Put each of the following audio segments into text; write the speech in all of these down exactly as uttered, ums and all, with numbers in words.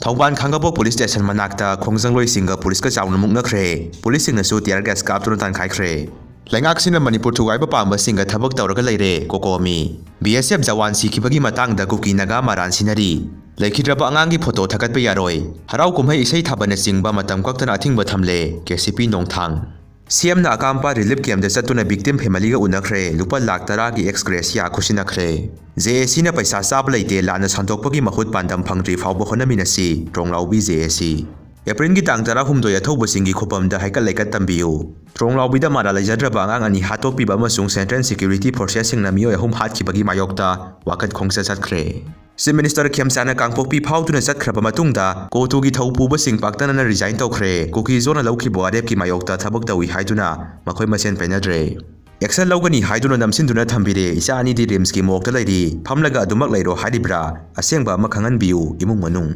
ꯊꯧꯕꯥꯜ ꯈꯥꯡꯉꯕꯣꯛ police station ꯃꯅꯥꯛꯇ ꯈꯣꯡꯖꯪꯂꯣꯏꯁꯤꯡꯒ ꯄꯨꯂꯤꯁꯀ ꯆꯥꯎꯅ ꯃꯨꯛꯅꯈ꯭ꯔꯦ꯫ ꯄꯨꯂꯤꯁꯁꯤꯡꯅꯁꯨ tear gas ꯀꯥꯞꯇꯨꯅ ꯇꯥꯟꯈꯥꯏꯈ꯭ꯔꯦ꯫ ꯂꯩꯉꯥꯛꯁꯤꯅ Manipur ꯊꯨꯒꯥꯏꯕ ꯄꯥꯝꯕꯁꯤꯡꯒ ꯊꯕꯛ ꯇꯧꯔꯒ ꯂꯩꯔꯦ, ꯀꯣꯀꯣꯃꯤ꯫ B S F ꯖꯋꯥꯟ ꯁꯤꯈꯤꯕꯒꯤ ꯃꯇꯥꯡꯗ ꯀꯨꯀꯤ ꯅꯥꯒꯥ ꯃꯔꯥꯟ ꯁꯤꯟꯅꯔꯤ꯫ ꯂꯩꯈꯤꯗ꯭ꯔꯕ ꯑꯉꯥꯡꯒꯤ ꯐꯣꯇꯣ ꯊꯥꯒꯠꯄ ꯌꯥꯔꯣꯏ꯫ ꯍꯔꯥꯎ ꯀꯨꯝꯍꯩ ꯏꯁꯩ ꯊꯥꯕꯅꯆꯤꯡꯕ ꯃꯇꯝ ꯀꯛꯇꯅ ꯑꯊꯤꯡꯕ ꯊꯝꯂꯦ, K C P ꯅꯣꯡꯊꯥꯡ꯫ C M ꯅ ꯑꯀꯥꯝꯄ relief camp ꯇ ꯆꯠꯇꯨꯅ victim family ꯒ ꯎꯅꯈ꯭ꯔꯦ, ꯂꯨꯄꯥ ꯂꯥꯈ ꯇꯔꯥꯒꯤ ex gratia ꯈꯨꯠꯁꯤꯟꯅꯈ꯭ꯔꯦ꯫ J A C ꯅ ꯄꯩꯁꯥ ꯆꯥꯕ ꯂꯩꯇꯦ, ꯂꯥꯟꯅ ꯁꯟꯗꯣꯛꯄꯒꯤ ꯃꯍꯨꯠ ꯄꯥꯟꯗꯝ ꯐꯪꯗ꯭ꯔꯤ ꯐꯥꯎꯕ ꯍꯣꯠꯅꯃꯤꯟꯅꯁꯤ, ꯇ꯭ꯔꯣꯡꯂꯥꯎꯕꯤ ꯖꯦ ꯑꯦ ꯁꯤ꯫ ꯑꯦꯄ꯭ꯔꯤꯜꯒꯤ ꯇꯥꯡ ꯇꯔꯥꯍꯨꯝꯗꯣꯏ ꯑꯊꯧꯕꯁꯤꯡꯒꯤ ꯈꯨꯕꯝꯗ ꯍꯩꯀꯠ ꯂꯩꯀꯠ ꯇꯝꯕꯤꯌꯨ꯫ ꯇ꯭ꯔꯣꯡꯂꯥꯎꯕꯤꯗ ꯃꯔꯥꯜ ꯂꯩꯖꯗ꯭ꯔꯕ ꯑꯉꯥꯡ ꯑꯅꯤ ꯍꯥꯠꯇꯣꯛꯄꯤꯕ ꯑꯃꯁꯨꯡ Central Security Forces ꯁꯤꯡꯅ ꯃꯤꯑꯣꯏ ꯑꯍꯨꯝ ꯍꯥꯠꯈꯤꯕꯒꯤ ꯃꯥꯌꯣꯛꯇ ꯋꯥꯀꯠ ꯈꯣꯡꯆꯠ ꯆꯠꯈ꯭ꯔꯦ꯫ Chief Minister ꯈꯦꯝꯆꯥꯟꯅ ꯀꯥꯡꯄꯣꯛꯄꯤ ꯐꯥꯎꯗꯨꯅ ꯆꯠꯈ꯭ꯔꯕ ꯃꯇꯨꯡꯗ ꯀꯣꯇꯨꯒꯤ ꯊꯧ ꯄꯨꯕꯁꯤꯡ ꯄꯥꯛꯇꯅꯅ resign ꯇꯧꯈ꯭ꯔꯦ꯫ ꯀꯨꯀꯤ ꯖꯣꯅ ꯂꯧꯈꯤꯕ ꯋꯥꯔꯦꯞꯀꯤ ꯃꯥꯌꯣꯛꯇ ꯊꯕꯛ ꯇꯧꯏ ꯍꯥꯏꯗꯨꯅ ꯃꯈꯣꯏ ꯃꯁꯦꯟ ꯄꯦꯟꯅꯗ꯭ꯔꯦ꯫ Action ꯂꯧꯒꯅꯤ ꯍꯥꯏꯗꯨꯅ ꯅꯝꯁꯤꯟꯗꯨꯅ ꯊꯝꯕꯤꯔꯦ꯫ ꯏꯆꯥ ꯑꯅꯤꯗꯤ ꯔꯤꯝꯁꯀꯤ ꯃꯣꯔꯒꯇ ꯂꯩꯔꯤ꯫ ꯐꯝꯂꯒ ꯑꯗꯨꯃꯛ ꯂꯩꯔꯣ ꯍꯥꯏꯔꯤꯕ꯭ꯔꯥ? ꯑꯁꯦꯡꯕ ꯑꯃ ꯈꯪꯍꯟꯕꯤꯌꯨ, ꯏꯃꯨꯡ ꯃꯅꯨꯡ꯫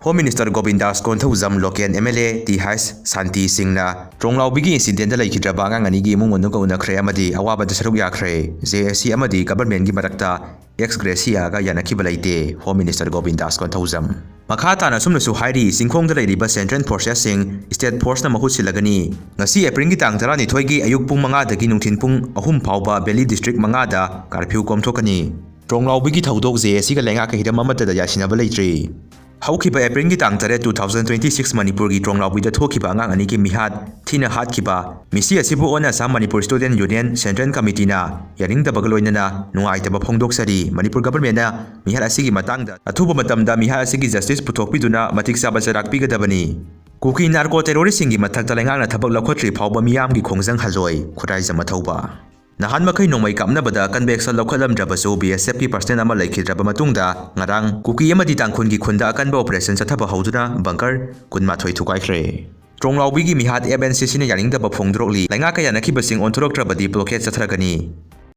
Home Minister Govindas Konthoujam, local M L A T H Shanti ꯁꯤꯡꯅ ꯇ꯭ꯔꯣꯡꯂꯥꯎꯕꯤꯒꯤ incident ꯇ ꯂꯩꯈꯤꯗ꯭ꯔꯕ ꯑꯉꯥꯡ ꯑꯅꯤꯒꯤ ꯏꯃꯨꯡ ꯃꯅꯨꯡꯒ ꯎꯅꯈ꯭ꯔꯦ ꯑꯃꯗꯤ ꯑꯋꯥꯕꯗ ꯁꯔꯨꯛ ꯌꯥꯈ꯭ꯔꯦ꯫ J A C ꯑꯃꯗꯤ government ꯀꯤ ꯃꯔꯛꯇ ex gratia ꯒ ꯌꯥꯅꯈꯤꯕ ꯂꯩꯇꯦ, Home Minister ꯒꯣꯕꯤꯟꯗꯥꯁ ꯀꯣꯟꯊꯧꯖꯝ꯫ ꯃꯈꯥ ꯇꯥꯅ ꯑꯁꯨꯝꯅꯁꯨ ꯍꯥꯏꯔꯤ, ꯆꯤꯡꯈꯣꯡꯗ ꯂꯩꯔꯤꯕ Central Forces ꯁꯤꯡ State Force ꯅ ꯃꯍꯨꯠ ꯁꯤꯜꯂꯒꯅꯤ꯫ ꯉꯁꯤ ꯑꯦꯄ꯭ꯔꯤꯜꯒꯤ ꯇꯥꯡ ꯇꯔꯥꯅꯤꯊꯣꯏꯒꯤ ꯑꯌꯨꯛ ꯄꯨꯡ ꯃꯉꯥꯗꯒꯤ ꯅꯨꯡꯊꯤꯜ ꯄꯨꯡ ꯑꯍꯨꯝ ꯐꯥꯎꯕ Valley District ꯃꯉꯥꯗ curfew ꯀꯣꯝꯊꯣꯛꯀꯅꯤ꯫ ꯇ꯭ꯔꯣꯡꯂꯥꯎꯕꯤꯒꯤ ꯊꯧꯗꯣꯛ J A C ꯒ ꯂꯩꯉꯥꯛꯀ ꯍꯤꯔꯝ ꯑꯃꯠꯇꯗ ꯌꯥꯁꯤꯟꯅꯕ ꯂꯩꯇ꯭ꯔꯤ꯫ ꯍꯧꯈꯤꯕ ꯑꯦꯄ꯭ꯔꯤꯜꯒꯤ ꯇꯥꯡ ꯇꯔꯦꯠ, two thousand twenty six ꯃꯅꯤꯄꯨꯔꯒꯤ ꯇ꯭ꯔꯣꯡꯂꯥꯎꯕꯤꯗ ꯊꯣꯛꯈꯤꯕ ꯑꯉꯥꯡ ꯑꯅꯤꯒꯤ ꯃꯤꯍꯥꯠ ꯊꯤꯅ ꯍꯥꯠꯈꯤꯕ ꯃꯤꯁꯤ ꯑꯁꯤꯕꯨ All Assam Manipur Student Union Central Committee ꯅ ꯌꯥꯅꯤꯡꯗꯕꯒ ꯂꯣꯏꯅꯅ ꯅꯨꯡꯉꯥꯏꯇꯕ ꯐꯣꯡꯗꯣꯛꯆꯔꯤ꯫ ꯃꯅꯤꯄꯨꯔ government ꯅ ꯃꯤꯍꯥꯠ ꯑꯁꯤꯒꯤ ꯃꯇꯥꯡꯗ ꯑꯊꯨꯕ ꯃꯇꯝꯗ ꯃꯤꯍꯥꯠ ꯑꯁꯤꯒꯤ justice ꯄꯨꯊꯣꯛꯄꯤꯗꯨꯅ ꯃꯇꯤꯛ ꯆꯥꯕ ꯆꯩꯔꯥꯛ ꯄꯤꯒꯗꯕꯅꯤ꯫ ꯀꯨꯀꯤ narco terrorist ꯁꯤꯡꯒꯤ ꯃꯊꯛꯇ ꯂꯩꯉꯥꯛꯅ ꯊꯕꯛ ꯂꯧꯈꯠꯇ꯭ꯔꯤ ꯐꯥꯎꯕ ꯃꯤꯌꯥꯝꯒꯤ ꯈꯣꯡꯖꯪ ꯍꯜꯂꯣꯏ, ꯈꯨꯔꯥꯏꯖꯝ ꯑꯊꯧꯕ꯫ ꯅꯍꯥꯟ ꯃꯈꯩ ꯅꯣꯡꯃꯩ ꯀꯥꯞꯅꯕꯗ ꯑꯀꯟꯕ action ꯂꯧꯈꯠꯂꯝꯗ꯭ꯔꯕꯁꯨ, B S F ꯀꯤ personnel ꯑꯃ ꯂꯩꯈꯤꯗ꯭ꯔꯕ ꯃꯇꯨꯡꯗ, ꯉꯔꯥꯡ ꯀꯨꯀꯤ ꯑꯃꯗꯤ ꯇꯥꯡꯈꯨꯜꯒꯤ ꯈꯨꯟꯗ ꯑꯀꯟꯕ operation ꯆꯠꯊꯕ ꯍꯧꯗꯨꯅ bunker ꯀꯨꯟꯃꯥꯊꯣꯏ ꯊꯨꯒꯥꯏꯈ꯭ꯔꯦ꯫ ꯇ꯭ꯔꯣꯡꯂꯥꯎꯕꯤꯒꯤ ꯃꯤꯍꯥꯠ F N C C ꯅ ꯌꯥꯅꯤꯡꯗꯕ ꯐꯣꯡꯗꯣꯔꯛꯂꯤ꯫ ꯂꯩꯉꯥꯛꯀ ꯌꯥꯅꯈꯤꯕꯁꯤꯡ ꯑꯣꯟꯊꯣꯔꯛꯇ꯭ꯔꯕꯗꯤ blockade ꯆꯠꯊꯔꯒꯅꯤ꯫